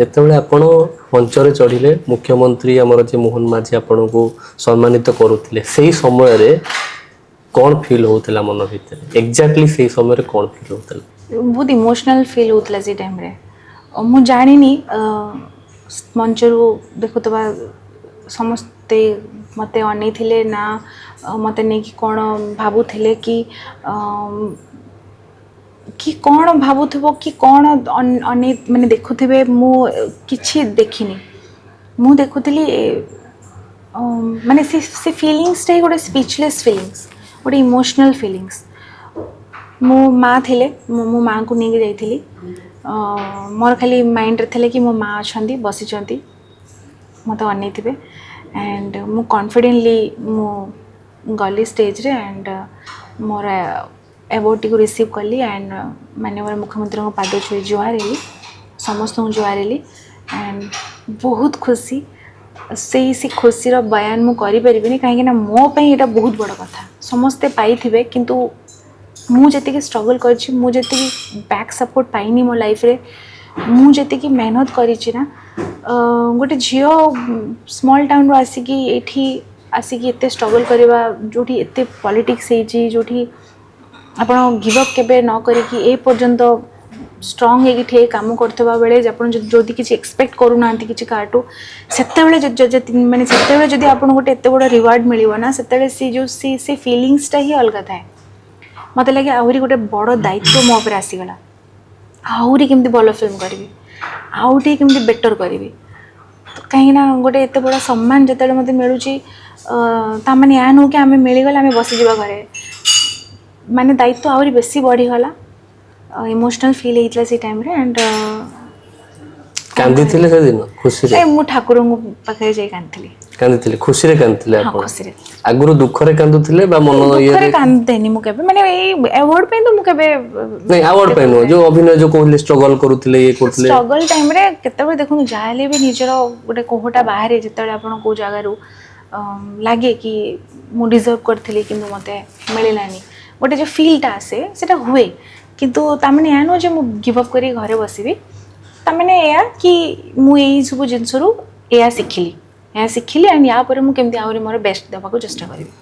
ଯେତେବେଳେ ଆପଣ ମଞ୍ଚରେ ଚଢ଼ିଲେ, ମୁଖ୍ୟମନ୍ତ୍ରୀ ଆମର ଯେ ମୋହନ ମାଝୀ ଆପଣଙ୍କୁ ସମ୍ମାନିତ କରୁଥିଲେ, ସେଇ ସମୟରେ କ'ଣ ଫିଲ୍ ହଉଥିଲା ମନ ଭିତରେ? ଏକ୍ଜାକ୍ଟଲି ସେଇ ସମୟରେ କ'ଣ ଫିଲ୍ ହଉଥିଲା? ବହୁତ ଇମୋସନାଲ୍ ଫିଲ୍ ହେଉଥିଲା ସେଇ ଟାଇମ୍ରେ। ମୁଁ ଜାଣିନି, ମଞ୍ଚରୁ ଦେଖୁଥିବା ସମସ୍ତେ ମୋତେ ଅନେଇଥିଲେ ନା ମୋତେ ନେଇକି କ'ଣ ଭାବୁଥିଲେ କି କ'ଣ ଭାବୁଥିବ କି କ'ଣ ଅନେଇ ମାନେ ଦେଖୁଥିବେ, ମୁଁ କିଛି ଦେଖିନି। ମୁଁ ଦେଖୁଥିଲି ମାନେ ସେ ଫିଲିଙ୍ଗସଟା ହିଁ ଗୋଟେ ସ୍ପିଚଲେସ୍ ଫିଲିଙ୍ଗସ୍, ଗୋଟେ ଇମୋସନାଲ୍ ଫିଲିଙ୍ଗସ୍। ମୋ ମା ଥିଲେ, ମୁଁ ମୋ ମାଆଙ୍କୁ ନେଇକି ଯାଇଥିଲି। ମୋର ଖାଲି ମାଇଣ୍ଡରେ ଥିଲେ କି ମୋ ମା ଅଛନ୍ତି, ବସିଛନ୍ତି, ମୋତେ ଅନେଇଥିବେ। ଆଣ୍ଡ ମୁଁ କନଫିଡେଣ୍ଟଲି ମୁଁ ଗଲି ଷ୍ଟେଜ୍ରେ ଆଣ୍ଡ ମୋର ଆୱାର୍ଡ଼ଟିକୁ ରିସିଭ୍ କଲି ଆଣ୍ଡ ମାନ୍ୟବର ମୁଖ୍ୟମନ୍ତ୍ରୀଙ୍କ ପାଦ ଛୁଇଁ ଜୁହାର ହେଲି, ସମସ୍ତଙ୍କୁ ଜୁହାର ହେଲି ଆଣ୍ଡ ବହୁତ ଖୁସି। ସେ ଖୁସିର ବୟାନ ମୁଁ କରିପାରିବିନି, କାହିଁକିନା ମୋ ପାଇଁ ଏଇଟା ବହୁତ ବଡ଼ କଥା। ସମସ୍ତେ ପାଇଥିବେ, କିନ୍ତୁ ମୁଁ ଯେତିକି ଷ୍ଟ୍ରଗଲ୍ କରିଛି, ମୁଁ ଯେତିକି ବ୍ୟାକ୍ ସପୋର୍ଟ ପାଇନି ମୋ ଲାଇଫ୍ରେ, ମୁଁ ଯେତିକି ମେହନତ କରିଛି ନା, ଗୋଟେ ଝିଅ ସ୍ମଲ୍ ଟାଉନ୍ରୁ ଆସିକି ଏଇଠି ଆସିକି ଏତେ ଷ୍ଟ୍ରଗଲ୍ କରିବା, ଯେଉଁଠି ଏତେ ପଲିଟିକ୍ସ ହେଇଛି, ଯେଉଁଠି ଆପଣ ଗିଭ୍ ଅପ୍ କେବେ ନ କରିକି ଏ ପର୍ଯ୍ୟନ୍ତ ଷ୍ଟ୍ରଙ୍ଗ ହେଇକି ଠିଆ ହେଇ କାମ କରୁଥିବା ବେଳେ ଆପଣ ଯଦି କିଛି ଏକ୍ସପେକ୍ଟ କରୁନାହାନ୍ତି କିଛି କାହାଠୁ, ସେତେବେଳେ ମାନେ ସେତେବେଳେ ଯଦି ଆପଣଙ୍କୁ ଗୋଟେ ଏତେ ବଡ଼ ରିୱାର୍ଡ଼ ମିଳିବ ନା, ସେତେବେଳେ ସେ ଯେଉଁ ସେ ଫିଲିଙ୍ଗସଟା ହିଁ ଅଲଗା ଥାଏ। ମୋତେ ଲାଗେ ଆହୁରି ଗୋଟେ ବଡ଼ ଦାୟିତ୍ୱ ମୋ ଉପରେ ଆସିଗଲା, ଆହୁରି କେମିତି ଭଲ ଫିଲ୍ମ କରିବି, ଆଉ ଟିକେ କେମିତି ବେଟର୍ କରିବି। ତ କାହିଁକିନା ଗୋଟେ ଏତେ ବଡ଼ ସମ୍ମାନ ଯେତେବେଳେ ମୋତେ ମିଳୁଛି, ତା ମାନେ ଏହା ନୁହଁ କି ଆମେ ମିଳିଗଲେ ଆମେ ବସିଯିବା ଘରେ। ମାନେ ଦାୟିତ୍ୱ ଆହୁରି ବେଶୀ ବଢ଼ିଗଲା। ଇମୋସନାଲ୍ ଫିଲ୍ ହେଇଥିଲା ସେଇ ଟାଇମ୍ରେ ଆଣ୍ଡ କାନ୍ଦିଥିଲେ ସେଦିନ ଖୁସିରେ? ମୁଁ ଠାକୁରଙ୍କ ପାଖରେ ଯାଇ କାନ୍ଦିଥିଲି। କାନ୍ଦିଥିଲେ, ଖୁସିରେ କାନ୍ଦିଥିଲେ? ହଁ। ଆପଣ ଖୁସିରେ। ଆଗରୁ ଦୁଃଖରେ କାନ୍ଦୁଥିଲେ ବା ମନ ଦୁଃଖରେ ଇଏରେ? କାନ୍ଦେନି ମୁଁ କେବେ, ମାନେ ଏଇ ଆୱାର୍ଡ ପାଇଁ ତ ମୁଁ କେବେ ନାଇଁ, ଆୱାର୍ଡ ପାଇଁ ନୁହଁ, ଯୋଉ ଅଭିନୟ ଯୋଉ କହୁଥିଲେ, ଷ୍ଟ୍ରଗଲ କରୁଥିଲେ, ଇଏ କରୁଥିଲେ। ଷ୍ଟ୍ରଗଲ୍ ଟାଇମ୍ରେ କେତେବେଳେ ଦେଖନ୍ତୁ, ଯାହାହେଲେ ବି ନିଜର ଗୋଟେ କୋହଟା ବାହାରେ ଯେତେବେଳେ ଆପଣ କେଉଁ ଜାଗାରୁ ଲାଗେ କି ମୁଁ ଡିଜର୍ଭ କରିଥିଲି କିନ୍ତୁ ମୋତେ ମିଳିଲାନି, ଗୋଟେ ଯେଉଁ ଫିଲ୍ଟା ଆସେ, ସେଇଟା ହୁଏ। କିନ୍ତୁ ତାମାନେ ଏହା ନୁହଁ ଯେ ମୁଁ ଗିଭ୍ ଅପ୍ କରିକି ଘରେ ବସିବି। ତାମାନେ ଏଇଆ କି ମୁଁ ଏଇ ସବୁ ଜିନିଷରୁ ଏଇଆ ଶିଖିଲି, ଏହା ଶିଖିଲି ଆଣ୍ଡ ୟା ପରେ ମୁଁ କେମିତି ଆହୁରି ମୋର ବେଷ୍ଟ ଦେବାକୁ ଚେଷ୍ଟା କରିବି।